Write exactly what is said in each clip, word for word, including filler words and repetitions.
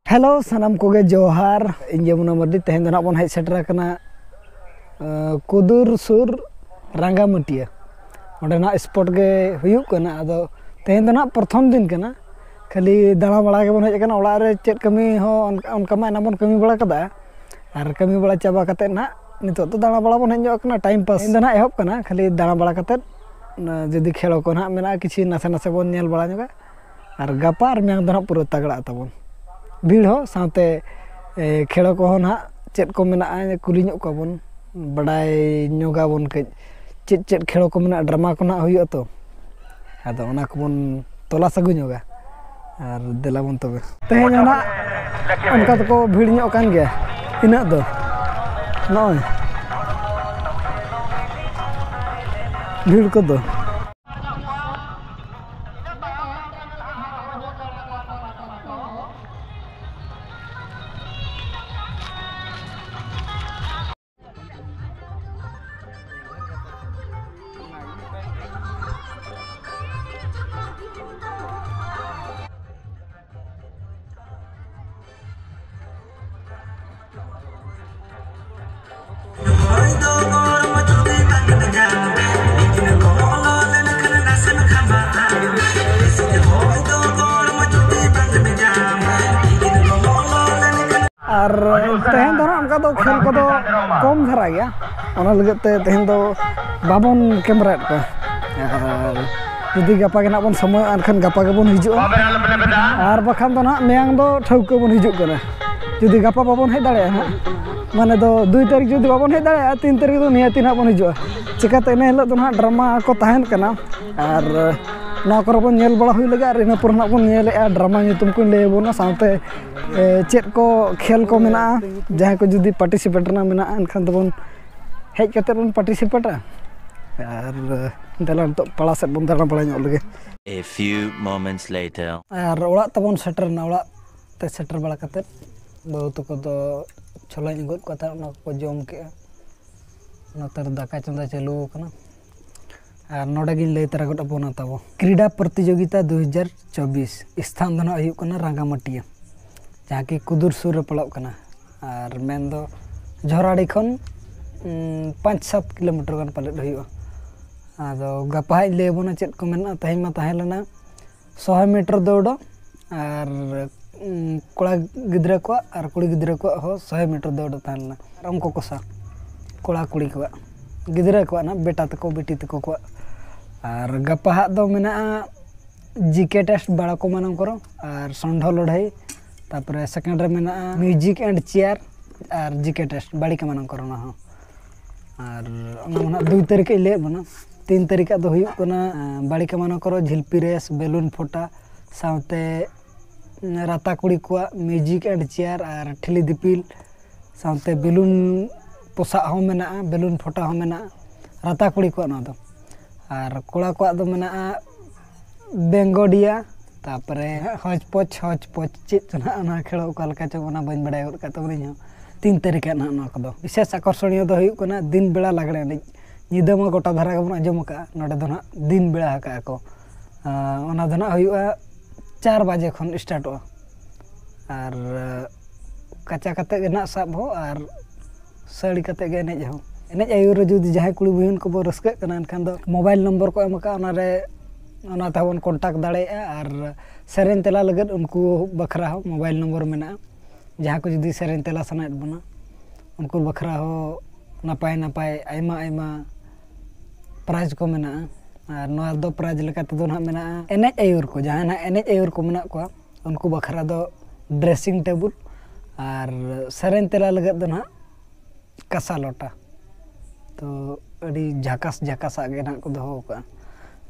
Hello, ᱥᱟᱱᱟᱢ ᱠᱚᱜᱮ ᱡᱚᱦᱟᱨ᱾ ᱤᱧ ᱡᱚᱢᱩᱱᱟ ᱢᱟᱨᱰᱤ᱾ ᱛᱮᱦᱮᱧ ᱫᱚ ᱱᱟᱜ ᱵᱚᱱ ᱦᱮᱡ ᱥᱮᱴᱮᱨ ᱟᱠᱟᱱᱟ, ᱟᱸ, ᱠᱩᱫᱩᱨ ᱥᱩᱨ ᱨᱟᱸᱜᱟᱢᱟᱹᱴᱤᱭᱟᱹ᱾ ᱚᱸᱰᱮ ᱱᱟᱜ ᱥᱯᱚᱴ ᱜᱮ ᱦᱩᱭᱩᱜ ᱠᱟᱱᱟ᱾ ᱟᱫᱚ ᱛᱮᱦᱮᱧ ᱫᱚ ᱱᱟᱜ ᱯᱨᱚᱛᱷᱚᱢ ᱫᱤᱱ ᱠᱟᱱᱟ, ᱠᱷᱟᱹᱞᱤ ᱫᱟᱬᱟ ᱵᱟᱲᱟ ᱜᱮᱵᱚᱱ ᱦᱮᱡ ᱟᱠᱟᱱᱟ᱾ ᱚᱲᱟᱜ ᱨᱮ ᱪᱮᱫ ᱠᱟᱹᱢᱤ ᱦᱚᱸ ᱚᱱᱠᱟ, ᱚᱱᱠᱟ ᱢᱟ ᱮᱱᱟᱝ ᱵᱚᱱ ᱠᱟᱹᱢᱤ ᱵᱟᱲᱟ ᱠᱟᱫᱟ, ᱟᱨ ᱠᱟᱹᱢᱤ ᱵᱟᱲᱟ ᱪᱟᱵᱟ ᱠᱟᱛᱮᱫ ᱱᱟᱜ ᱱᱤᱛᱚᱜ ᱫᱚ ᱫᱟᱬᱟ ᱵᱟᱲᱟ ᱵᱚᱱ ᱦᱮᱡ ᱧᱚᱜ ᱟᱠᱟᱱᱟ, ᱴᱟᱭᱤᱢ ᱯᱟᱥ᱾ ᱛᱮᱦᱮᱧ ᱫᱚ ᱱᱟᱜ ᱮᱦᱚᱵ ᱠᱟᱱᱟ, ᱠᱷᱟᱹᱞᱤ ᱫᱟᱬᱟ ᱵᱟᱲᱟ ᱠᱟᱛᱮᱫ, ᱚᱱᱟ ᱡᱩᱫᱤ ᱠᱷᱮᱞ ᱠᱚ ᱱᱟᱜ ᱢᱮᱱᱟᱜᱼᱟ, ᱠᱤᱪᱷᱩ ᱱᱟᱥᱮ ᱱᱟᱥᱮ ᱵᱚᱱ ᱧᱮᱞ ᱵᱟᱲᱟ ᱧᱚᱜᱟ᱾ ᱟᱨ ᱜᱟᱯᱟ ᱟᱨ ᱢᱮᱭᱟᱝ ᱫᱚ ᱱᱟᱜ ᱯᱩᱨᱟᱹ ᱛᱟᱜᱲᱟᱜ ᱛᱟᱵᱚᱱ᱾ ᱵᱷᱤᱲ ᱦᱚᱸ ᱥᱟᱶᱛᱮ, ᱮ, ᱠᱷᱮᱞ ᱠᱚᱦᱚᱸ ᱱᱟᱜ ᱪᱮᱫ ᱠᱚ ᱢᱮᱱᱟᱜᱼᱟ, ᱠᱩᱞᱤ ᱧᱚᱜ ᱠᱚᱣᱟ ᱵᱚᱱ, ᱵᱟᱰᱟᱭ ᱧᱚᱜᱟᱵᱚᱱ ᱠᱟᱹᱡ ᱪᱮᱫ ᱪᱮᱫ ᱠᱷᱮᱞ ᱠᱚ ᱢᱮᱱᱟᱜᱼᱟ, ᱰᱨᱟᱢᱟ ᱠᱚ ᱱᱟᱜ ᱦᱩᱭᱩᱜᱼᱟ ᱛᱚ᱾ ᱟᱫᱚ ᱚᱱᱟ ᱠᱚᱵᱚᱱ ᱛᱚᱞᱟᱥ ᱟᱹᱜᱩ ᱧᱚᱜᱟ᱾ ᱟᱨ ᱫᱮᱞᱟ ᱵᱚᱱ ᱛᱚᱵᱮ᱾ ᱛᱮᱦᱮᱧ ᱦᱚᱸ ᱱᱟᱜ ᱚᱱᱠᱟ ᱫᱚᱠᱚ ᱵᱷᱤᱲ ᱧᱚᱜ ᱠᱟᱱ ᱜᱮᱭᱟ ᱤᱱᱟᱹᱜ ᱫᱚ᱾ ᱱᱚᱜᱼᱚᱭ ᱵᱷᱤᱲ ᱠᱚᱫᱚ᱾ ᱟᱨ ᱛᱮᱦᱮᱧ ᱫᱚ ᱱᱟᱜ ᱚᱱᱠᱟ ᱫᱚ ᱠᱷᱮᱞ ᱠᱚᱫᱚ ᱠᱚᱢ ᱫᱷᱟᱨᱟ ᱜᱮᱭᱟ, ᱚᱱᱟ ᱞᱟᱹᱜᱤᱫ ᱛᱮ ᱛᱮᱦᱮᱧ ᱫᱚ ᱵᱟᱵᱚᱱ ᱠᱮᱢᱮᱨᱟᱭᱮᱫ ᱠᱚᱣᱟ᱾ ᱟᱨ ᱡᱩᱫᱤ ᱜᱟᱯᱟ ᱜᱮ ᱱᱟᱜ ᱵᱚᱱ ᱥᱚᱢᱚᱭᱚᱜᱼᱟ, ᱮᱱᱠᱷᱟᱱ ᱜᱟᱯᱟ ᱜᱮᱵᱚᱱ ᱦᱤᱡᱩᱜᱼᱟ, ᱟᱨ ᱵᱟᱠᱷᱟᱱ ᱫᱚ ᱱᱟᱜ ᱢᱮᱭᱟᱝ ᱫᱚ ᱴᱷᱟᱹᱣᱠᱟᱹ ᱵᱚᱱ ᱦᱤᱡᱩᱜ ᱠᱟᱱᱟ᱾ ᱡᱩᱫᱤ ᱜᱟᱯᱟ ᱵᱟᱵᱚᱱ ᱦᱮᱡ ᱫᱟᱲᱮᱭᱟᱜᱼᱟ ᱱᱟᱜ, ᱢᱟᱱᱮ ᱫᱚ ᱫᱩᱭ ᱛᱟᱹᱨᱤᱠᱷ ᱡᱩᱫᱤ ᱵᱟᱵᱚᱱ ᱦᱮᱡ ᱫᱟᱲᱮᱭᱟᱜᱼᱟ, ᱛᱤᱱ ᱛᱟᱹᱨᱤᱠᱷ ᱫᱚ ᱱᱤᱦᱟᱹᱛᱤ ᱱᱟᱜ ᱵᱚᱱ ᱦᱤᱡᱩᱜᱼᱟ᱾ ᱪᱤᱠᱟᱹᱛᱮ ᱤᱱᱟᱹ ᱦᱤᱞᱳᱜ ᱫᱚ ᱱᱟᱜ ᱰᱨᱟᱢᱟ ᱠᱚ ᱛᱟᱦᱮᱱ ᱠᱟᱱᱟ, ᱟᱨ ᱱᱚᱣᱟ ᱠᱚᱨᱮ ᱵᱚᱱ ᱧᱮᱞ ᱵᱟᱲᱟ ᱦᱩᱭ ᱞᱮᱜᱮ, ᱟᱨ ᱤᱱᱟᱹ ᱯᱚᱨᱮ ᱱᱟᱜ ᱵᱚᱱ ᱧᱮᱞᱮᱜᱼᱟ, ᱰᱨᱟᱢᱟ ᱧᱩᱛᱩᱢ ᱠᱚᱧ ᱞᱟᱹᱭ ᱟᱵᱚᱱᱟ, ᱥᱟᱶᱛᱮ, ᱮ, ᱪᱮᱫ ᱠᱚ ᱠᱷᱮᱞ ᱠᱚ ᱢᱮᱱᱟᱜᱼᱟ, ᱡᱟᱦᱟᱸᱭ ᱠᱚ ᱡᱩᱫᱤ ᱯᱟᱨᱴᱤᱥᱤᱯᱮᱴ ᱨᱮᱱᱟᱜ ᱢᱮᱱᱟᱜᱼᱟ, ᱮᱱᱠᱷᱟᱱ ᱫᱚᱵᱚᱱ ᱦᱮᱡ ᱠᱟᱛᱮᱫ ᱵᱚᱱ ᱯᱟᱨᱴᱤᱥᱤᱯᱮᱴᱟ᱾ ᱟᱨ ᱫᱮᱞᱟ ᱱᱤᱛᱚᱜ ᱯᱟᱲᱟ ᱥᱮᱫ ᱵᱚᱱ ᱫᱟᱬᱟ ᱵᱟᱲᱟ ᱧᱚᱜ ᱞᱮᱜᱮ᱾ A few moments later. ᱟᱨ ᱚᱲᱟᱜ ᱛᱟᱵᱚᱱ ᱥᱮᱴᱮᱨ ᱮᱱᱟ᱾ ᱚᱲᱟᱜ ᱛᱮ ᱥᱮᱴᱮᱨ ᱵᱟᱲᱟ ᱠᱟᱛᱮᱫ ᱵᱟᱹᱦᱩ ᱛᱟᱠᱚ ᱫᱚ ᱪᱷᱚᱞᱟᱧ ᱟᱹᱜᱩᱣᱟᱫ ᱠᱚᱣᱟ ᱛᱟᱦᱮᱸᱫ, ᱚᱱᱟ ᱠᱚᱠᱚ ᱡᱚᱢ ᱠᱮᱜᱼᱟ᱾ ᱱᱚᱛᱮ ᱨᱮ ᱫᱟᱠᱟ ᱪᱚᱸᱫᱟ ᱪᱟᱹᱞᱩ ᱟᱠᱟᱱᱟ᱾ ᱟᱨ ᱱᱚᱰᱮ ᱜᱤᱧ ᱞᱟᱹᱭ ᱛᱟᱨᱟ ᱜᱚᱫ ᱟᱵᱚᱱᱟ ᱛᱟᱵᱚ ᱠᱨᱤᱰᱟ ᱯᱨᱚᱛᱤᱡᱳᱜᱤᱛᱟ ᱫᱩ ᱦᱟᱡᱟᱨ ᱪᱚᱵᱵᱤᱥ, ᱥᱛᱷᱟᱱ ᱫᱚ ᱱᱟᱜ ᱦᱩᱭᱩᱜ ᱠᱟᱱᱟ ᱨᱟᱸᱜᱟᱢᱟᱹᱴᱤᱭᱟᱹ᱾ ᱡᱟᱦᱟᱸ ᱠᱤ ᱠᱩᱫᱩᱨ ᱥᱩᱨ ᱨᱮ ᱯᱟᱲᱟᱜ ᱠᱟᱱᱟ᱾ ᱟᱨ ᱢᱮᱱ ᱫᱚ ᱡᱷᱚᱨᱟᱰᱤ ᱠᱷᱚᱱ ᱩᱸ, ᱯᱟᱸᱪ ᱥᱟᱛ ᱠᱤᱞᱳᱢᱤᱴᱟᱨ ᱜᱟᱱ ᱯᱟᱞᱮᱫ ᱦᱩᱭᱩᱜᱼᱟ᱾ ᱟᱫᱚ ᱜᱟᱯᱟ ᱦᱟᱸᱜ ᱤᱧ ᱞᱟᱹᱭ ᱟᱵᱚᱱᱟ ᱪᱮᱫ ᱠᱚ ᱢᱮᱱᱟᱜᱼᱟ᱾ ᱛᱮᱦᱮᱧ ᱢᱟ ᱛᱟᱦᱮᱸ ᱞᱮᱱᱟ ᱥᱚᱭ ᱢᱤᱴᱟᱨ ᱫᱟᱹᱲ ᱟᱨ ᱩᱸ, ᱠᱚᱲᱟ ᱜᱤᱫᱽᱨᱟᱹ ᱠᱚᱣᱟᱜ ᱟᱨ ᱠᱩᱲᱤ ᱜᱤᱫᱽᱨᱟᱹ ᱠᱚᱣᱟᱜ ᱦᱚᱸ ᱥᱚᱭ ᱢᱤᱴᱟᱨ ᱫᱟᱹᱲ ᱛᱟᱦᱮᱸ ᱞᱮᱱᱟ᱾ ᱟᱨ ᱚᱝᱠᱚ ᱠᱚᱥᱟ ᱠᱚᱲᱟ ᱠᱩᱲᱤ ᱠᱚᱣᱟᱜ, ᱜᱤᱫᱽᱨᱟᱹ ᱠᱚᱣᱟᱜ ᱱᱟᱜ, ᱵᱮᱴᱟ ᱛᱟᱠᱚ ᱵᱤᱴᱤ ᱛᱟᱠᱚ ᱠᱚᱣᱟᱜ᱾ ᱟᱨ ᱜᱟᱯᱟ ᱦᱟᱸᱜ ᱫᱚ ᱢᱮᱱᱟᱜᱼᱟ ᱡᱤ ᱠᱮ ᱴᱮᱥᱴ ᱵᱟᱲᱟ ᱠᱚ ᱢᱟᱱᱟᱝ ᱠᱚᱨᱚ ᱟᱨ ᱥᱚᱱᱰᱷᱚ ᱞᱟᱹᱲᱦᱟᱹᱭ, ᱛᱟᱯᱚᱨᱮ ᱥᱮᱠᱮᱱᱰ ᱨᱮ ᱢᱮᱱᱟᱜᱼᱟ music and chair R G K test ᱵᱟᱲᱤ ᱠᱟᱢᱟᱱᱟᱝ ᱠᱚᱨᱚ ᱚᱱᱟ ᱦᱚᱸ᱾ ᱟᱨ ᱚᱱᱟ ᱢᱟ ᱱᱟᱜ ᱫᱩᱭ ᱛᱟᱹᱨᱤᱠᱷ ᱤᱧ ᱞᱟᱹᱭᱟᱫ ᱵᱚᱱᱟ᱾ ᱛᱤᱱ ᱛᱟᱹᱨᱤᱠᱷᱟᱜ ᱫᱚ ᱦᱩᱭᱩᱜ ᱠᱟᱱᱟ, ᱟᱸ, ᱵᱟᱲᱤ ᱠᱟᱢᱟᱱᱟᱝ ᱠᱚᱨᱚ ᱡᱷᱤᱞᱯᱤ ᱨᱮᱥ, ᱵᱮᱞᱩᱱ ᱯᱷᱚᱴᱟ, ᱥᱟᱶᱛᱮ, ᱩᱸ, ᱨᱟᱛᱟ ᱠᱩᱲᱤ ᱠᱚᱣᱟᱜ ᱢᱤᱣᱡᱤᱠ ᱮᱱᱰ ᱪᱮᱭᱟᱨ ᱟᱨ ᱴᱷᱤᱞᱤ ᱫᱤᱯᱤᱞ, ᱥᱟᱶᱛᱮ ᱵᱮᱞᱩᱱ ᱯᱚᱥᱟᱜ ᱦᱚᱸ ᱢᱮᱱᱟᱜᱼᱟ, ᱵᱮᱞᱩᱱ ᱯᱷᱚᱴᱟ ᱦᱚᱸ ᱢᱮᱱᱟᱜᱼᱟ, ᱨᱟᱛᱟ ᱠᱩᱲᱤ ᱠᱚᱣᱟᱜ ᱱᱚᱣᱟ ᱫᱚ᱾ ᱟᱨ ᱠᱚᱲᱟ ᱠᱚᱣᱟᱜ ᱫᱚ ᱢᱮᱱᱟᱜᱼᱟ ᱵᱮᱝᱜᱚᱰᱤᱭᱟ, ᱛᱟᱯᱚᱨᱮ ᱦᱚᱡᱽ ᱯᱚᱪ, ᱦᱚᱡᱽ ᱯᱚᱪ ᱪᱮᱫ ᱪᱚ ᱱᱟᱦᱟᱜ ᱚᱱᱟ ᱠᱷᱮᱲᱚ ᱚᱠᱟ ᱞᱮᱠᱟ ᱪᱚᱝ, ᱚᱱᱟ ᱵᱟᱹᱧ ᱵᱟᱲᱟᱭ ᱜᱚᱫ ᱠᱟᱜ ᱛᱟᱵᱚᱱᱟᱹᱧ ᱦᱚᱸ᱾ ᱛᱤᱱ ᱛᱟᱹᱨᱤᱠᱷ ᱟᱜ ᱱᱟᱦᱟᱜ ᱱᱚᱣᱟ ᱠᱚᱫᱚ᱾ ᱵᱤᱥᱮᱥ ᱟᱠᱚᱨᱥᱚᱱᱤᱭᱚ ᱫᱚ ᱦᱩᱭᱩᱜ ᱠᱟᱱᱟ ᱫᱤᱱ ᱵᱮᱲᱟ ᱞᱟᱜᱽᱲᱮ ᱮᱱᱮᱡ᱾ ᱧᱤᱫᱟᱹ ᱢᱟ ᱜᱚᱴᱟ ᱫᱷᱟᱨᱟ ᱜᱮᱵᱚᱱ ᱟᱸᱡᱚᱢ ᱟᱠᱟᱫᱼᱟ, ᱱᱚᱰᱮ ᱫᱚ ᱱᱟᱦᱟᱜ ᱫᱤᱱ ᱵᱮᱲᱟ ᱟᱠᱟᱫᱼᱟ ᱠᱚ᱾ ᱟᱸ, ᱚᱱᱟ ᱫᱚ ᱱᱟᱦᱟᱜ ᱦᱩᱭᱩᱜᱼᱟ ᱪᱟᱨ ᱵᱟᱡᱮ ᱠᱷᱚᱱ ᱥᱴᱟᱨᱴᱚᱜᱼᱟ᱾ ᱟᱨ, ᱟᱸ, ᱠᱟᱪᱟ ᱠᱟᱛᱮ ᱜᱮ ᱱᱟᱦᱟᱜ ᱥᱟᱵ ᱦᱚᱸ ᱟᱨ ᱥᱟᱹᱲᱤ ᱠᱟᱛᱮ ᱜᱮ ᱮᱱᱮᱡ ᱦᱚᱸ᱾ ᱮᱱᱮᱡ ᱟᱹᱭᱩᱨ ᱨᱮ ᱡᱩᱫᱤ ᱡᱟᱦᱟᱸᱭ ᱠᱩᱲᱤ ᱵᱩᱦᱤᱱ ᱠᱚᱵᱚ ᱨᱟᱹᱥᱠᱟᱹᱜ ᱠᱟᱱᱟ, ᱮᱱᱠᱷᱟᱱ ᱫᱚ ᱢᱳᱵᱟᱭᱤᱞ ᱱᱚᱢᱵᱚᱨ ᱠᱚ ᱮᱢ ᱟᱠᱟᱫᱼᱟ, ᱚᱱᱟ ᱨᱮ, ᱚᱱᱟ ᱛᱮᱦᱚᱸ ᱵᱚᱱ ᱠᱚᱱᱴᱟᱠᱴ ᱫᱟᱲᱮᱭᱟᱜᱼᱟ᱾ ᱟᱨ ᱥᱮᱨᱮᱧ ᱛᱮᱞᱟ ᱞᱟᱹᱜᱤᱫ ᱩᱱᱠᱩ ᱵᱟᱠᱷᱨᱟ ᱦᱚᱸ ᱢᱳᱵᱟᱭᱤᱞ ᱱᱚᱢᱵᱚᱨ ᱢᱮᱱᱟᱜᱼᱟ᱾ ᱡᱟᱦᱟᱸ ᱠᱚ ᱡᱩᱫᱤ ᱥᱮᱨᱮᱧ ᱛᱮᱞᱟ ᱥᱟᱱᱟᱭᱮᱫ ᱵᱚᱱᱟ, ᱩᱱᱠᱩ ᱵᱟᱠᱷᱨᱟ ᱦᱚᱸ ᱱᱟᱯᱟᱭ ᱱᱟᱯᱟᱭ ᱟᱭᱢᱟ ᱟᱭᱢᱟ ᱯᱨᱟᱭᱤᱡᱽ ᱠᱚ ᱢᱮᱱᱟᱜᱼᱟ᱾ ᱟᱨ ᱱᱚᱣᱟ ᱫᱚ ᱯᱨᱟᱭᱤᱡᱽ ᱞᱮᱠᱟ ᱛᱮᱫᱚ ᱱᱟᱦᱟᱜ ᱢᱮᱱᱟᱜᱼᱟ ᱮᱱᱮᱡ ᱟᱹᱭᱩᱨ ᱠᱚ, ᱡᱟᱦᱟᱸᱭ ᱱᱟᱦᱟᱜ ᱮᱱᱮᱡ ᱟᱹᱭᱩᱨ ᱠᱚ ᱢᱮᱱᱟᱜ ᱠᱚᱣᱟ, ᱩᱱᱠᱩ ᱵᱟᱠᱷᱨᱟ ᱫᱚ ᱰᱨᱮᱥᱤᱝ ᱴᱮᱵᱩᱞ, ᱟᱨ ᱥᱮᱨᱮᱧ ᱛᱮᱞᱟ ᱞᱟᱹᱜᱤᱫ ᱫᱚ ᱱᱟᱦᱟᱜ ᱠᱟᱸᱥᱟ ᱞᱚᱴᱟ᱾ ᱛᱚ ᱟᱹᱰᱤ ᱡᱷᱟᱠᱟᱥ ᱡᱷᱟᱠᱟᱥᱟᱜ ᱜᱮ ᱱᱟᱦᱟᱜ ᱠᱚ ᱫᱚᱦᱚ ᱟᱠᱟᱫᱼᱟ᱾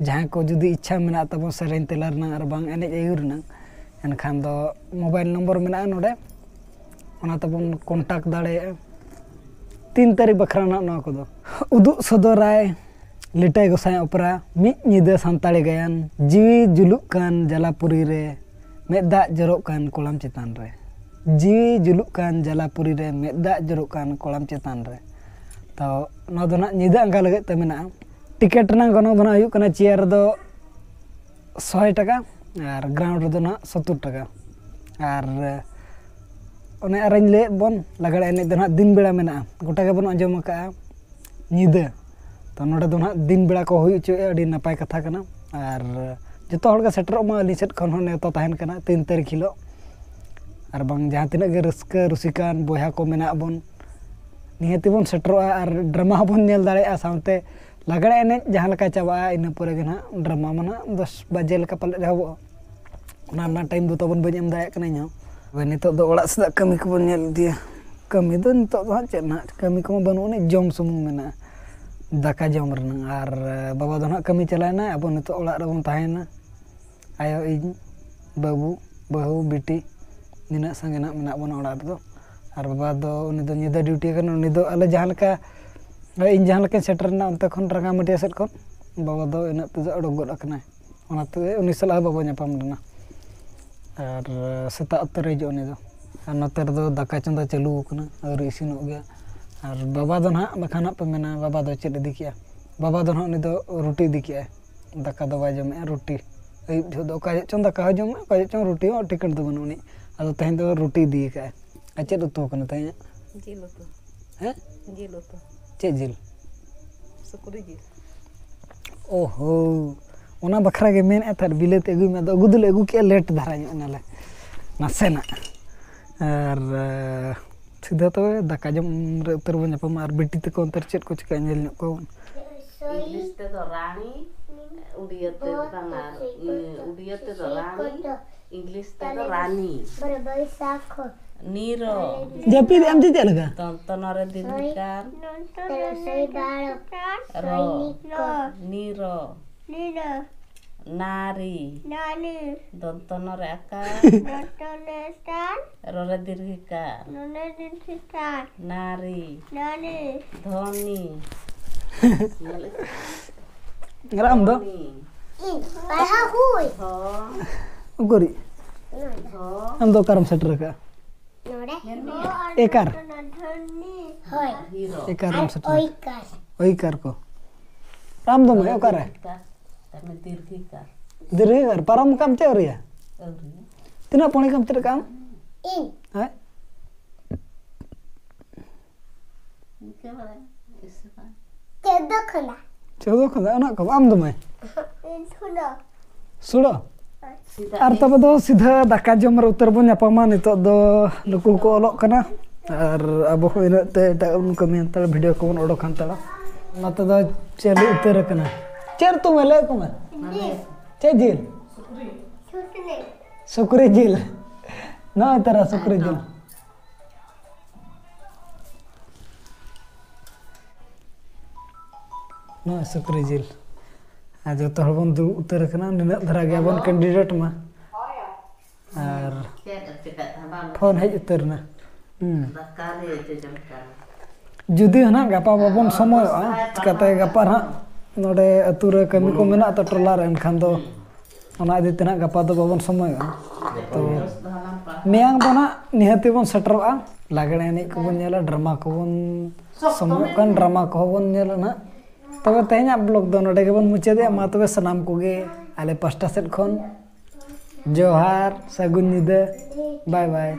ᱡᱟᱦᱟᱸᱭ ᱠᱚ ᱡᱩᱫᱤ ᱤᱪᱪᱷᱟ ᱢᱮᱱᱟᱜ ᱛᱟᱵᱚᱱ ᱥᱮᱨᱮᱧ ᱛᱮᱞᱟ ᱨᱮᱱᱟᱜ ᱟᱨ ᱵᱟᱝ ᱮᱱᱮᱡ ᱟᱹᱭᱩᱨ ᱨᱮᱱᱟᱜ, ᱮᱱᱠᱷᱟᱱ ᱫᱚ ᱢᱳᱵᱟᱭᱤᱞ ᱱᱚᱢᱵᱚᱨ ᱢᱮᱱᱟᱜᱼᱟ ᱱᱚᱰᱮ, ᱚᱱᱟ ᱛᱮᱵᱚᱱ ᱠᱚᱱᱴᱟᱠᱴ ᱫᱟᱲᱮᱭᱟᱜᱼᱟ᱾ ᱛᱤᱱ ᱛᱟᱹᱨᱤᱠᱷ ᱵᱟᱠᱷᱨᱟ ᱱᱟᱦᱟᱜ ᱱᱚᱣᱟ ᱠᱚᱫᱚ᱾ ᱩᱫᱩᱜ ᱥᱚᱫᱚᱨᱟᱭ ᱞᱤᱴᱟᱹᱭ ᱜᱚᱸᱥᱟᱭ ᱚᱯᱮᱨᱟ, ᱢᱤᱫ ᱧᱤᱫᱟᱹ ᱥᱟᱱᱛᱟᱲᱤ ᱜᱟᱭᱟᱱ, ᱡᱤᱣᱤ ᱡᱩᱞᱩᱜ ᱠᱟᱱ ᱡᱟᱞᱟᱯᱩᱨᱤ ᱨᱮ, ᱢᱮᱫ ᱫᱟᱜ ᱡᱚᱨᱚᱜ ᱠᱟᱱ ᱠᱚᱲᱟᱢ ᱪᱮᱛᱟᱱ ᱨᱮ᱾ ᱡᱤᱣᱤ ᱡᱩᱞᱩᱜ ᱠᱟᱱ ᱡᱟᱞᱟᱯᱩᱨᱤ ᱨᱮ, ᱢᱮᱫ ᱫᱟᱜ ᱡᱚᱨᱚᱜ ᱠᱟᱱ ᱠᱚᱲᱟᱢ ᱪᱮᱛᱟᱱ ᱨᱮ᱾ ᱛᱚ ᱱᱚᱣᱟ ᱫᱚ ᱱᱟᱦᱟᱜ ᱧᱤᱫᱟᱹ ᱟᱸᱜᱟ ᱞᱟᱹᱜᱤᱫ ᱛᱮ ᱢᱮᱱᱟᱜᱼᱟ᱾ ᱴᱤᱠᱤᱴ ᱨᱮᱱᱟᱜ ᱜᱚᱱᱚᱝ ᱫᱚ ᱱᱟᱦᱟᱜ ᱦᱩᱭᱩᱜ ᱠᱟᱱᱟ ᱪᱮᱭᱟᱨ ᱨᱮᱫᱚ ᱥᱚᱭ ᱴᱟᱠᱟ ᱟᱨ ᱜᱨᱟᱣᱩᱱᱰ ᱨᱮᱫᱚ ᱱᱟᱦᱟᱜ ᱥᱚᱛᱛᱚᱨ ᱴᱟᱠᱟ᱾ ᱟᱨ ᱚᱱᱮ ᱟᱨᱤᱧ ᱞᱟᱹᱭᱮᱫ ᱵᱚᱱ, ᱞᱟᱜᱽᱲᱮ ᱮᱱᱮᱡ ᱫᱚ ᱱᱟᱦᱟᱜ ᱫᱤᱱ ᱵᱮᱲᱟ ᱢᱮᱱᱟᱜᱼᱟ, ᱜᱚᱴᱟ ᱜᱮᱵᱚᱱ ᱟᱸᱡᱚᱢ ᱟᱠᱟᱫᱼᱟ ᱧᱤᱫᱟᱹ᱾ ᱛᱚ ᱱᱚᱰᱮ ᱫᱚ ᱱᱟᱦᱟᱜ ᱫᱤᱱ ᱵᱮᱲᱟ ᱠᱚ ᱦᱩᱭ ᱦᱚᱪᱚᱭᱮᱫᱼᱟ, ᱟᱹᱰᱤ ᱱᱟᱯᱟᱭ ᱠᱟᱛᱷᱟ ᱠᱟᱱᱟ᱾ ᱟᱨ ᱡᱚᱛᱚ ᱦᱚᱲ ᱜᱮ ᱥᱮᱴᱮᱨᱚᱜ ᱢᱟ, ᱟᱹᱞᱤᱧ ᱥᱮᱫ ᱠᱷᱚᱱ ᱦᱚᱸ ᱱᱮᱣᱛᱟ ᱛᱟᱦᱮᱱ ᱠᱟᱱᱟ ᱛᱤᱱ ᱛᱟᱹᱨᱤᱠᱷ ᱦᱤᱞᱳᱜ᱾ ᱟᱨ ᱵᱟᱝ ᱡᱟᱦᱟᱸ ᱛᱤᱱᱟᱹᱜ ᱜᱮ ᱨᱟᱹᱥᱠᱟᱹ ᱨᱩᱥᱤᱠᱟᱱ ᱵᱚᱭᱦᱟ ᱠᱚ ᱢᱮᱱᱟᱜ ᱵᱚᱱ, ᱱᱤᱦᱟᱹᱛᱤ ᱵᱚᱱ ᱥᱮᱴᱮᱨᱚᱜᱼᱟ ᱟᱨ ᱰᱨᱟᱢᱟ ᱦᱚᱸᱵᱚᱱ ᱧᱮᱞ ᱫᱟᱲᱮᱭᱟᱜᱼᱟ, ᱥᱟᱶᱛᱮ ᱞᱟᱜᱽᱲᱮ ᱮᱱᱮᱡ ᱡᱟᱦᱟᱸ ᱞᱮᱠᱟ ᱪᱟᱵᱟᱜᱼᱟ, ᱤᱱᱟᱹ ᱯᱚᱨᱮ ᱜᱮ ᱱᱟᱦᱟᱜ ᱰᱨᱟᱢᱟ ᱢᱟ ᱱᱟᱦᱟᱜ ᱫᱚᱥ ᱵᱟᱡᱮ ᱞᱮᱠᱟ ᱯᱟᱞᱮᱫ ᱮᱦᱚᱵᱚᱜᱼᱟ᱾ ᱚᱱᱟ ᱨᱮᱱᱟᱜ ᱴᱟᱭᱤᱢ ᱫᱚ ᱛᱟᱵᱚᱱ ᱵᱟᱹᱧ ᱮᱢ ᱫᱟᱲᱮᱭᱟᱜ ᱠᱟᱱᱟ ᱤᱧ ᱦᱚᱸ᱾ ᱛᱚᱵᱮ ᱱᱤᱛᱚᱜ ᱫᱚ ᱚᱲᱟᱜ ᱥᱮᱫᱟᱜ ᱠᱟᱹᱢᱤ ᱠᱚᱵᱚᱱ ᱧᱮᱞ ᱤᱫᱤᱭᱟ᱾ ᱠᱟᱹᱢᱤ ᱫᱚ ᱱᱤᱛᱚᱜ ᱫᱚ ᱦᱟᱸᱜ ᱪᱮᱫ ᱱᱟᱦᱟᱜ ᱠᱟᱹᱢᱤ ᱠᱚᱢᱟ ᱵᱟᱹᱱᱩᱜ ᱟᱹᱱᱤᱡ, ᱡᱚᱢ ᱥᱩᱢᱩᱝ ᱢᱮᱱᱟᱜᱼᱟ, ᱫᱟᱠᱟ ᱡᱚᱢ ᱨᱮᱱᱟᱜ᱾ ᱟᱨ ᱵᱟᱵᱟ ᱫᱚ ᱱᱟᱦᱟᱜ ᱠᱟᱹᱢᱤ ᱪᱟᱞᱟᱣᱮᱱᱟ, ᱟᱵᱚ ᱱᱤᱛᱚᱜ ᱚᱲᱟᱜ ᱨᱮᱵᱚᱱ ᱛᱟᱦᱮᱸᱭᱮᱱᱟ᱾ ᱟᱭᱳ, ᱤᱧ, ᱵᱟᱹᱵᱩ, ᱵᱟᱹᱦᱩ, ᱵᱤᱴᱤ, ᱱᱤᱱᱟᱹᱜ ᱥᱟᱸᱜᱮ ᱱᱟᱦᱟᱜ ᱢᱮᱱᱟᱜ ᱵᱚᱱᱟ ᱚᱲᱟᱜ ᱨᱮᱫᱚ᱾ ᱟᱨ ᱵᱟᱵᱟ ᱫᱚ, ᱩᱱᱤ ᱫᱚ ᱧᱤᱫᱟᱹ ᱰᱤᱭᱩᱴᱤ ᱠᱟᱱᱟ, ᱩᱱᱤ ᱫᱚ ᱟᱞᱮ ᱡᱟᱦᱟᱸ ᱞᱮᱠᱟ, ᱤᱧ ᱡᱟᱦᱟᱸ ᱞᱮᱠᱟᱧ ᱥᱮᱴᱮᱨᱮᱱᱟ ᱚᱱᱛᱮ ᱠᱷᱚᱱ ᱨᱟᱸᱜᱟᱢᱟᱹᱴᱤᱭᱟᱹ ᱥᱮᱫ ᱠᱷᱚᱱ, ᱵᱟᱵᱟ ᱫᱚ ᱤᱱᱟᱹᱜ ᱛᱮᱫᱚ ᱚᱰᱚᱠ ᱜᱚᱫ ᱟᱠᱟᱱᱟᱭ᱾ ᱚᱱᱟᱛᱮ ᱩᱱᱤ ᱥᱟᱞᱟᱜ ᱦᱚᱸ ᱵᱟᱵᱚ ᱧᱟᱯᱟᱢ ᱞᱮᱱᱟ᱾ ᱟᱨ ᱥᱮᱛᱟᱜ ᱩᱛᱟᱹᱨ ᱦᱤᱡᱩᱜ ᱩᱱᱤ ᱫᱚ᱾ ᱟᱨ ᱱᱚᱛᱮ ᱨᱮᱫᱚ ᱫᱟᱠᱟ ᱪᱚᱸᱫᱟ ᱪᱟᱹᱞᱩ ᱟᱠᱟᱱᱟ, ᱟᱹᱣᱨᱤ ᱤᱥᱤᱱᱚᱜ ᱜᱮᱭᱟ᱾ ᱟᱨ ᱵᱟᱵᱟ ᱫᱚ ᱱᱟᱦᱟᱜ ᱵᱟᱠᱷᱟᱱ ᱦᱟᱸᱜ ᱯᱮ ᱢᱮᱱᱟ, "ᱵᱟᱵᱟ ᱫᱚ ᱪᱮᱫ ᱤᱫᱤ ᱠᱮᱜᱼᱟ?" ᱵᱟᱵᱟ ᱫᱚ ᱱᱟᱦᱟᱜ ᱩᱱᱤ ᱫᱚ ᱨᱩᱴᱤ ᱤᱫᱤ ᱠᱮᱜᱼᱟᱭ, ᱫᱟᱠᱟ ᱫᱚ ᱵᱟᱭ ᱡᱚᱢᱮᱜᱼᱟ, ᱨᱩᱴᱤ᱾ ᱟᱹᱭᱩᱵ ᱡᱚᱦᱚᱜ ᱫᱚ ᱚᱠᱟ ᱡᱚᱦᱚᱜ ᱪᱚᱝ ᱫᱟᱠᱟ ᱦᱚᱸ ᱡᱚᱢᱟ, ᱚᱠᱟ ᱡᱚᱦᱚᱜ ᱪᱚᱝ ᱨᱩᱴᱤ ᱦᱚᱸ, ᱴᱷᱤᱠᱟᱹᱱ ᱫᱚ ᱵᱟᱹᱱᱩᱜ ᱟᱹᱱᱤᱡ᱾ ᱟᱫᱚ ᱛᱮᱦᱮᱧ ᱫᱚ ᱨᱩᱴᱤ ᱤᱫᱤ ᱠᱟᱜᱼᱟᱭ᱾ ᱟᱨ ᱪᱮᱫ ᱩᱛᱩ ᱠᱟᱱᱟ ᱛᱮᱦᱮᱧᱟᱜ? ᱡᱤᱞ ᱩᱛᱩ᱾ ᱦᱮᱸ? ᱡᱤᱞ ᱩᱛᱩ᱾ ᱪᱮᱫ ᱡᱤᱞ? ᱥᱩᱠᱨᱤ ᱡᱤᱞ᱾ ᱳᱦᱳ, ᱚᱱᱟ ᱵᱟᱠᱷᱨᱟ ᱜᱮ ᱢᱮᱱᱮᱫ ᱛᱟᱦᱮᱸᱫ ᱵᱤᱞᱟᱹᱛᱤ ᱟᱹᱜᱩᱭ ᱢᱮ, ᱟᱫᱚ ᱟᱹᱜᱩ ᱫᱚᱞᱮ ᱟᱹᱜᱩ ᱠᱮᱜᱼᱟ, ᱞᱮᱴ ᱫᱷᱟᱨᱟ ᱧᱚᱜ ᱮᱱᱟᱞᱮ ᱱᱟᱥᱮᱱᱟᱜ᱾ ᱟᱨ ᱥᱤᱫᱷᱟᱹ ᱛᱚᱵᱮ ᱫᱟᱠᱟ ᱡᱚᱢ ᱨᱮ ᱩᱛᱟᱹᱨ ᱵᱚᱱ ᱧᱟᱯᱟᱢᱟ᱾ ᱟᱨ ᱵᱤᱴᱤ ᱛᱟᱠᱚ ᱚᱱᱛᱮ ᱨᱮ ᱪᱮᱫ ᱠᱚ ᱪᱤᱠᱟᱹ, ᱧᱮᱞ ᱧᱚᱜ ᱠᱚᱣᱟ ᱵᱚᱱ᱾ ᱤᱝᱞᱤᱥ ᱛᱮᱫᱚ ᱨᱟᱱᱤ, ᱩᱰᱤᱭᱟᱹ ᱛᱮ ᱵᱟᱝᱟ, ᱩᱰᱤᱭᱟᱹ ᱛᱮᱫᱚ ᱨᱟᱱᱤ, ᱤᱝᱞᱤᱥ ᱛᱮᱫᱚ ᱨᱟᱱᱤ᱾ ᱵᱟᱹᱭᱥᱟᱠᱷ᱾ ᱱᱤᱨᱚ᱾ ᱡᱟᱹᱯᱤᱫ ᱮᱫ ᱟᱢ ᱪᱮ ᱪᱮᱫ ᱞᱮᱠᱟ? ᱫᱚᱱᱛᱚᱱᱚ ᱨᱮ ᱫᱤᱨᱜᱷᱤᱠᱟᱨ᱾ ᱨᱚ᱾ ᱱᱤᱨᱚ᱾ ᱱᱤᱨᱚ᱾ ᱱᱟᱨᱤ᱾ ᱱᱟᱨᱤ᱾ ᱫᱚᱱᱛᱚᱱᱚ ᱨᱮ ᱟᱠᱟᱨ᱾ ᱫᱚᱱᱛᱚᱱᱚ ᱨᱮ ᱟᱠᱟᱨ᱾ ᱨᱚ ᱨᱮ ᱫᱤᱨᱜᱷᱤᱠᱟᱨ᱾ ᱨᱚ ᱨᱮ ᱫᱤᱨᱜᱷᱤᱠᱟᱨ᱾ ᱱᱟᱨᱤ᱾ ᱱᱟᱨᱤ᱾ ᱫᱷᱚᱱᱤ᱾ ᱧᱮᱞ ᱟᱹᱧ᱾ ᱟᱨ ᱟᱢ ᱫᱚ? ᱫᱷᱚᱱᱤ᱾ ᱤᱧ ᱯᱟᱲᱦᱟᱣ ᱦᱩᱭ᱾ ᱫᱷᱚ᱾ ᱩᱠᱩᱨᱤᱡ? ᱫᱷᱚ᱾ ᱟᱢ ᱫᱚ ᱚᱠᱟᱨᱮᱢ ᱥᱮᱴᱮᱨ ᱟᱠᱟᱫᱼᱟ? ᱱᱚᱰᱮ᱾ ᱧᱮᱞ ᱢᱮᱭᱟ᱾ ᱮᱠᱟᱨ? ᱦᱳᱭ᱾ ᱦᱤᱨᱚ᱾ ᱮᱠᱟᱨ ᱨᱮᱢ ᱟᱨ ᱥᱮᱴᱮᱨ ᱟᱠᱟᱫᱼᱟ? ᱚᱭᱠᱟᱨ᱾ ᱚᱭᱠᱟᱨ ᱠᱚ᱾ ᱟᱢ ᱫᱚ ᱢᱟᱹᱭ ᱚᱠᱟᱨᱮ? ᱫᱤᱨᱜᱷᱤᱠᱟᱨ᱾ ᱛᱟᱨ ᱢᱟᱱᱮ ᱫᱤᱨᱜᱷᱤᱠᱟᱨ᱾ ᱫᱤᱨᱜᱷᱤᱠᱟᱨ᱾ ᱯᱟᱨᱚᱢ ᱠᱟᱜ ᱟᱢ ᱪᱮ ᱟᱹᱣᱨᱤᱭᱟ? ᱟᱹᱣᱨᱤ᱾ ᱛᱤᱱᱟᱹᱜ ᱯᱚᱲᱤ ᱠᱚᱢ ᱪᱮᱫ ᱠᱟᱜ ᱟᱢ? ᱤᱧ᱾ ᱦᱮᱸ? ᱪᱮᱫ ᱫᱚ ᱠᱟᱱᱟ? ᱪᱮᱫ ᱫᱚ ᱠᱟᱱᱟ? ᱚᱱᱟ ᱠᱚ ᱟᱢ ᱫᱚ ᱢᱟᱹᱭ? ᱤᱧ ᱥᱩᱲᱟᱹ᱾ ᱥᱩᱲᱟᱹ? ᱟᱨ ᱛᱚᱵᱮ ᱫᱚ ᱥᱤᱫᱷᱟᱹ ᱫᱟᱠᱟ ᱡᱚᱢ ᱨᱮ ᱩᱛᱟᱹᱨ ᱵᱚᱱ ᱧᱟᱯᱟᱢᱟ᱾ ᱱᱤᱛᱚᱜ ᱫᱚ ᱱᱩᱠᱩ ᱦᱚᱸᱠᱚ ᱚᱞᱚᱜ ᱠᱟᱱᱟ ᱟᱨ ᱟᱵᱚ ᱦᱚᱸ ᱤᱱᱟᱹᱜ ᱛᱮ ᱮᱴᱟᱜ ᱵᱚᱱ ᱠᱟᱹᱢᱤ ᱦᱟᱛᱟᱲᱟ, ᱵᱷᱤᱰᱤᱭᱳ ᱠᱚᱵᱚᱱ ᱚᱰᱚᱠ ᱦᱟᱛᱟᱲᱟ᱾ ᱚᱱᱟ ᱛᱮᱫᱚ ᱪᱟᱹᱞᱩ ᱩᱛᱟᱹᱨ ᱟᱠᱟᱱᱟ᱾ ᱪᱮᱫ ᱩᱛᱩ ᱢᱮ? ᱞᱟᱹᱭ ᱟᱠᱚ ᱢᱮ᱾ ᱪᱮᱫ ᱡᱤᱞ? ᱥᱩᱠᱨᱤ᱾ ᱥᱩᱠᱨᱤ ᱡᱤᱞ᱾ ᱱᱚᱜᱼᱚᱭ ᱛᱟᱨᱟ ᱥᱩᱠᱨᱤ ᱡᱤᱞ᱾ ᱱᱚᱜᱼᱚᱭ ᱥᱩᱠᱨᱤ ᱡᱤᱞ᱾ ᱟᱨ ᱡᱚᱛᱚ ᱦᱚᱲ ᱵᱚᱱ ᱫᱩᱲᱩᱵ ᱩᱛᱟᱹᱨ ᱟᱠᱟᱱᱟ, ᱱᱤᱱᱟᱹᱜ ᱫᱷᱟᱨᱟ ᱜᱮ ᱟᱵᱚᱱ ᱠᱮᱱᱰᱤᱰᱮᱴ ᱢᱟ᱾ ᱟᱨ ᱪᱮᱫ ᱮᱢ ᱪᱤᱠᱟᱹᱭᱮᱫ ᱛᱟᱦᱮᱸ? ᱵᱟᱝ᱾ ᱯᱷᱳᱱ ᱦᱮᱡ ᱩᱛᱟᱹᱨ ᱮᱱᱟ᱾ ᱦᱩᱸ᱾ ᱫᱟᱠᱟ ᱞᱮ ᱩᱛᱩ ᱡᱚᱢ ᱠᱟᱱᱟ᱾ ᱡᱩᱫᱤ ᱦᱟᱸᱜ ᱜᱟᱯᱟ ᱵᱟᱵᱚᱱ ᱥᱚᱢᱚᱭᱚᱜᱼᱟ, ᱪᱤᱠᱟᱹᱛᱮ ᱜᱟᱯᱟ ᱦᱟᱸᱜ ᱱᱚᱰᱮ ᱟᱹᱛᱩ ᱨᱮ ᱠᱟᱹᱢᱤ ᱠᱚ ᱢᱮᱱᱟᱜ ᱛᱚ ᱴᱚᱞᱟ ᱨᱮ, ᱮᱱᱠᱷᱟᱱ ᱫᱚ ᱚᱱᱟ ᱤᱫᱤ ᱛᱮ ᱦᱟᱸᱜ ᱜᱟᱯᱟ ᱫᱚ ᱵᱟᱵᱚᱱ ᱥᱚᱢᱚᱭᱚᱜᱼᱟ᱾ ᱛᱚ ᱢᱮᱭᱟᱝ ᱫᱚ ᱦᱟᱸᱜ ᱱᱤᱦᱟᱹᱛᱤ ᱵᱚᱱ ᱥᱮᱴᱮᱨᱚᱜᱼᱟ, ᱞᱟᱜᱽᱲᱮ ᱮᱱᱮᱡ ᱠᱚᱵᱚᱱ ᱧᱮᱞᱟ, ᱰᱨᱟᱢᱟ ᱠᱚᱵᱚᱱ ᱥᱚᱢᱚᱭᱚᱜ ᱠᱟᱱ, ᱰᱨᱟᱢᱟ ᱠᱚᱦᱚᱸ ᱵᱚᱱ ᱧᱮᱞᱟ ᱱᱟᱦᱟᱜ᱾ ᱛᱚᱵᱮ ᱛᱮᱦᱮᱧᱟᱜ ᱵᱞᱚᱜ ᱫᱚ ᱱᱚᱰᱮ ᱜᱮᱵᱚᱱ ᱢᱩᱪᱟᱹᱫᱮᱜᱼᱟ᱾ ᱢᱟ ᱛᱚᱵᱮ ᱥᱟᱱᱟᱢ ᱠᱚᱜᱮ ᱟᱞᱮ ᱯᱟᱥᱴᱟ ᱥᱮᱫ ᱠᱷᱚᱱ ᱡᱚᱦᱟᱨ, ᱥᱟᱹᱜᱩᱱ ᱧᱤᱫᱟᱹ, ᱵᱟᱭ ᱵᱟᱭ᱾